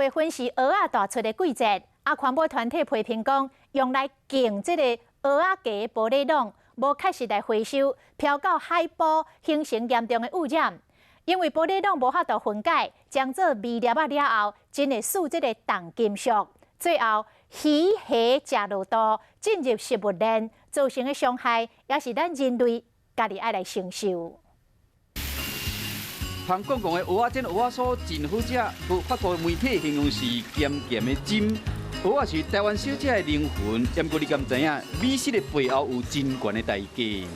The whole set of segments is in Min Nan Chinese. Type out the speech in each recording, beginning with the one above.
月份是蚵仔大出的季節，啊，環保團體批評講，用來建這個蚵仔架的玻璃網，無確實來回收，飄到海埔，形成嚴重的污染。因為玻璃網無法度分解，將做微粒仔了後，真會使這個重金屬，最後魚蝦食落肚，進入食物鏈，造成的傷害，也是咱人類家己愛來承受。芳講講的蚵仔煎、蚵仔酥真好食，予法國媒體形容是鹹鹹的針。蚵仔是台灣小食的靈魂，毋過你敢知影，美食的背後有真懸的代價。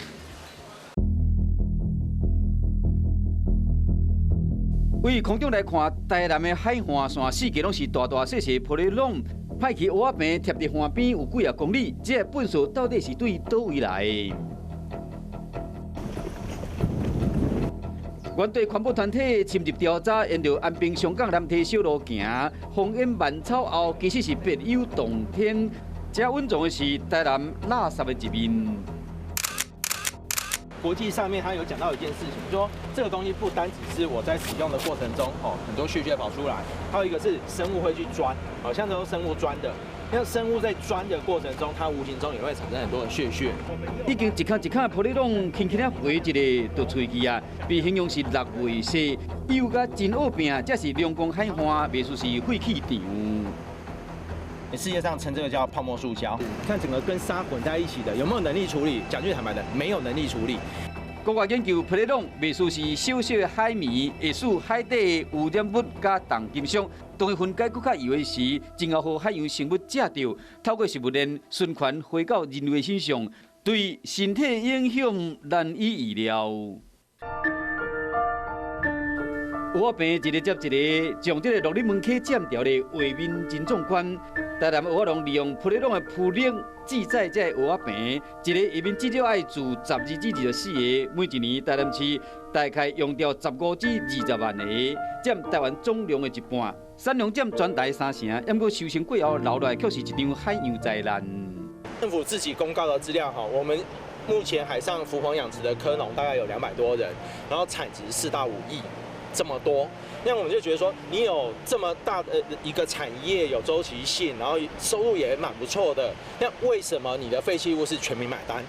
對空中來看，台南的海岸線四界攏是大大細細玻璃網，歹去蚵仔棚貼佇岸邊有幾仔公里，這个糞埽到底是對佗位來的？原地環保團體深入調查，沿著安平上港南堤小路行，烽煙漫草後，其實是別有洞天。這隱藏的是台南垃圾的一面。國際上面，他有講到一件事情，說這個東西不單只是我在使用的過程中，哦，很多屑屑跑出來，還有一個是生物會去鑽，好像這種生物鑽的，那生物在鑽的過程中，它無形中也會產生很多的屑屑。已經一空一空的玻璃網，輕輕仔回一个就吹去啊，被形容是六月雪，又甲真惡病，這是龍宮海岸，袂輸是廢棄場。世界上稱這個叫泡沫塑膠，看整個跟沙混在一起的，有沒有能力處理？講句坦白的，沒有能力處理。國外研究，玻璃網袂輸是小小的海綿，會使海底的污染物佮重金屬，當伊分解閣較幼的時，真會予海洋生物食著，透過食物鏈循環回到人類身上，對身體影響難以預料。蚵仔棚一个接一个，將這个鹿耳門溪占掉的畫面真壯觀。台南蚵仔農利用玻璃網的浮力制作這个蚵仔棚，一个下面至少愛住12至24个。每一年台南市大概用掉15至20萬個，佔台灣總量的一半。產量佔全台三成，毋過收成過後留落來卻是一場海洋災難。政府自己公告的資料，哈，我們目前海上浮棚養殖的蚵農大概有200多人，然後產值4到5億。這麼多，那我們就覺得說，你有這麼大的一個產業，有週期性，然後收入也蠻不錯的，那為什麼你的廢棄物是全民買單？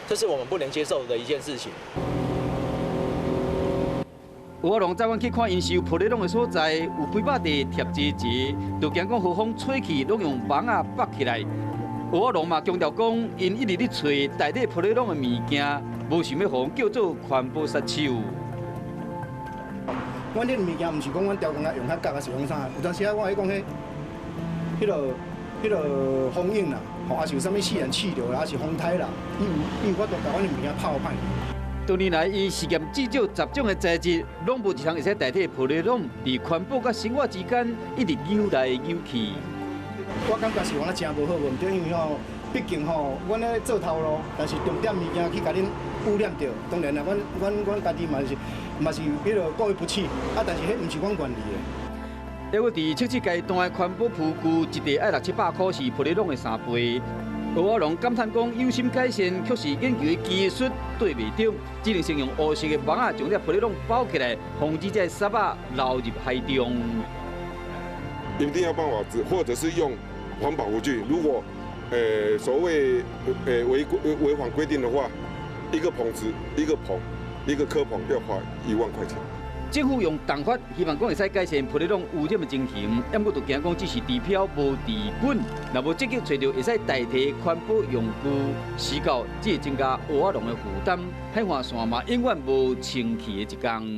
這是我們不能接受的一件事情。蚵仔農昨晚去看𪜶收玻璃網的所在，有幾百塊貼齊齊，就驚講予風吹去，攏用網仔縛起來。蚵仔農嘛強調講，𪜶一直咧揣代替玻璃網的物件，無想欲予人叫做環保殺手。阮這个物件毋是講阮雕工啊用較角，還是用啥？有當時啊，我會講彼、彼个、彼个風湧啦，吼，抑是有啥物自然氣流啦，抑是風颱啦，伊有法度共阮的物件泡歹。多年來，伊試驗至少10種的材質，攏無一項會使代替玻璃網，佇環保佮生活之間一直扭來扭去。我感覺是按呢誠無好，無毋對，因為吼，畢竟吼，阮咧做頭路，但是重點物件去共恁污染著，當然啦，阮家己嘛是彼个過意不去，啊，但是彼毋是阮願意的。抑閣佇測試階段的環保浮具，一塊愛六七百塊，是玻璃網的3倍。蚵仔農感嘆講，有心改善，卻是研究的技術對袂著，只能先用烏色的網仔將這玻璃網包起來，防止這个沙仔流入海中。一定要辦法，或者是用環保浮具。如果所謂違反規定的話，一個棚子一個棚一個蚵棚要花1萬塊錢。政府用重罰，希望講會使改善玻璃網污染的情形，毋過就驚講只是治標無治本，若無積極揣著會使代替環保用具，時到只會增加蚵仔農的負擔，海岸線嘛永遠無清氣的一天。